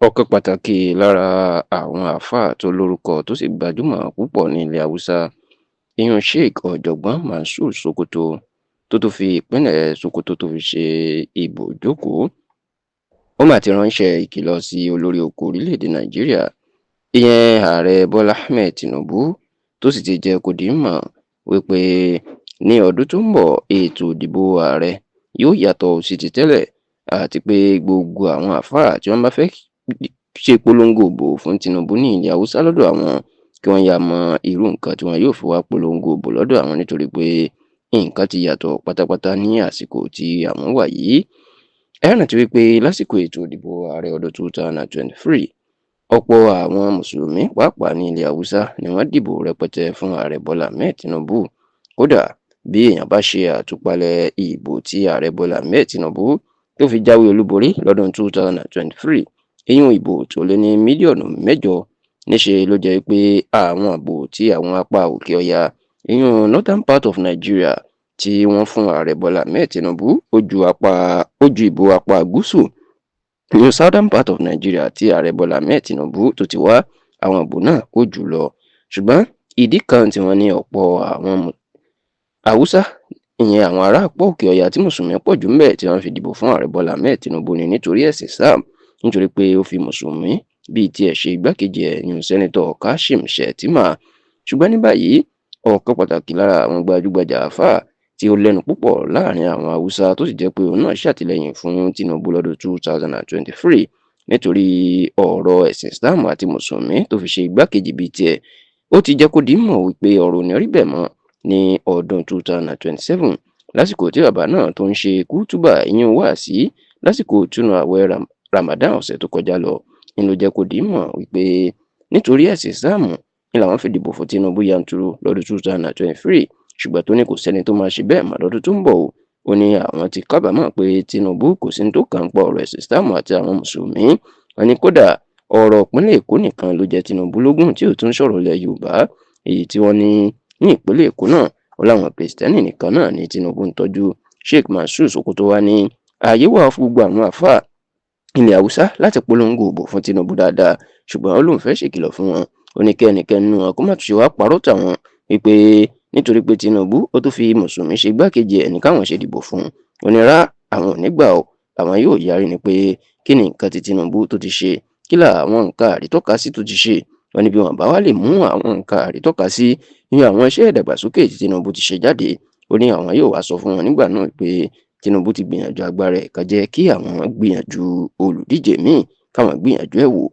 Ọ̀kan pàtàkì lára àwọn àáfàá tó lórúkọ tó sì gbajúmọ̀ púpọ̀ ní ilẹ̀ Haúsá, ìyún Sheikh Ọ̀jọ̀gbọ́n Mansur Sokoto, tó tún fi ìpínlẹ̀ Sokoto tó fi ṣe ibùjókòó, ó mà ti ránṣẹ́ ìkìlọ̀ sí olórí oko orílẹ̀-èdè Nàìjíríà, ìyẹn Ààrẹ Bọ́lá Ahmed Tinubu, tó sì ti jẹ́ kó di mímọ̀ wípé ní ọdún tó ń bọ̀, ètò ìdìbò ààrẹ yóò yàtọ̀ sí ti tẹ́lẹ̀, àti pé gbogbo àwọn àáfàá tí wọ́n bá fẹ́ ṣe polongo ìbò fún Tinubu ní ilẹ̀ Haúsá lọ́dọ̀ àwọn, kí wọ́n yáa mọ irú nǹkan tí wọn yóò fi wá polongo ìbò lọ́dọ̀ àwọn, nítorí pé nǹkan ti yàtọ̀ pátápátá ní àsìkò tí àwọn wà yìí. Ẹ rántí wípé lásìkò ètò ìdìbò ààrẹ ọdún 2023, ọ̀pọ̀ àwọn mùsùlùmí pàápàá ní ilẹ̀ Haúsá ni wọ́n dìbò rẹpẹtẹ fún Ààrẹ Bọ́lá Ahmed Tinubu. Kódà bí èèyàn bá ṣe àtúpalẹ̀ ìbò tí Ààrẹ Bọ́lá Ahmed Tinubu tó fi jáwé olúborí lọ́dún 2023, ìyún ìbò tó lé ní mílíọ̀nù 8, níṣe ló jẹ́ pé àwọn ìbò tí àwọn apá òkè ọya, ìyún northern part of Nigeria, tí wọ́n fún Ààrẹ Bọ́lá Ahmed Tinubu, ó ju apá ó ju ìbò apá gúúsù, ìyún southern part of Nigeria tí Ààrẹ Bọ́lá Ahmed Tinubu tó ti wá, àwọn ìbò náà ó jù lọ. Ṣùgbọ́n ìdí kan tí wọ́n ní ọ̀pọ̀ àwọn Haúsá, ìyẹn àwọn ará apá òkè ọya tí mùsùlùmí pọ̀ jù ńbẹ̀, tí wọ́n fi dìbò fún Ààrẹ Bọ́lá Ahmed Tinubu ni nítorí ẹ̀sìn Islam, nítorí pé ó fi mùsùlùmí bíi tiẹ̀ ṣe igbákejì ẹ̀, ìyún Senator Kashim Shettima. Ṣùgbọ́n ní báyìí, ọ̀kan pàtàkì lára àwọn gbajúgbajà àáfàá tí ó lẹ́nu púpọ̀ láàrin àwọn Haúsá, tó sì jẹ́ pé òun náà ṣàtìlẹ́yìn fún Tinubu lọ́dún 2023 nítorí ọ̀rọ̀ ẹ̀sìn Islam àti mùsùlùmí tó fi ṣe igbákejì bíi tiẹ̀, ó ti jẹ́ kó di mímọ̀ wípé ọ̀rọ̀ ò ní rí bẹ́ẹ̀ mọ́ ní ọdún 2027. Lásìkò tí bàbá náà tó ń ṣe kútúbà, ìyún wáàsí lásìkò ìtúnu ààwẹ̀ Ramadan ọ̀sẹ̀ tó kọjá lọ, ń ló jẹ́ kó di mímọ̀ wípé nítorí ẹ̀sìn Islam ni làwọn fi dìbò fún Tinubu yanturu lọ́dún 2023, ṣùgbọ́n tó ní kò sẹ́ni tó máa ṣe bẹ́ẹ̀ mọ́ lọ́dún tó ń bọ̀ o. Ó ní àwọn ti kábàámọ̀ pé Tinubu kò sí ní tó kàn ń pa ọ̀rọ̀ ẹ̀sìn Islam àti àwọn mùsùlùmí. Wọn ní kódà ọ̀rọ̀ ìpínlẹ̀ Èkó nìkan ló jẹ́ Tinubu lógún, tí ò tún sọ̀rọ̀ ilẹ̀ Yorùbá, èyí tí wọ́n ní ní ìpínlẹ̀ Èkó náà, ó láwọn Kìrìsìtẹ́nì nìkan náà ní Tinubu ń tọ́jú. Sheikh Mansur Sokoto wá ní ààyè wà fún gbogbo àwọn àáfàá ilẹ̀ Haúsá láti polongo ìbò fún Tinubu dáadáa, ṣùgbọ́n ó lóun fẹ́ ṣèkìlọ̀ fún wọn. Ó ní kẹ́nikẹ́ni nínú wọn kó má tún ṣe wá parọ́ tàwọn wípé nítorí pé Tinubu ó tún fi mùsùlùmí ṣe igbákejì ẹ̀ ní káwọn ṣe dìbò fún un. Ó ní rá, àwọn ò ní gbà ó, àwọn yóò yarí ni pé kí ni nǹkan tí Tinubu tó ti ṣe, kí làwọn nǹkan àrítọ́kasí tó ti ṣe. Wọ́n ní bí wọn bá wá lè mú àwọn nǹkan àrítọ́kasí ní àwọn iṣẹ́ ìdàgbàsókè tí Tinubu ti ṣe jáde, ó ní àwọn yóò wá sọ fún wọn nígbà náà pé Tinubu ti gbìyànjú agbára ẹ̀, ká jẹ́ kí àwọn gbìyànjú olùdíje míì, káwọn gbìyànjú ẹ̀ wò.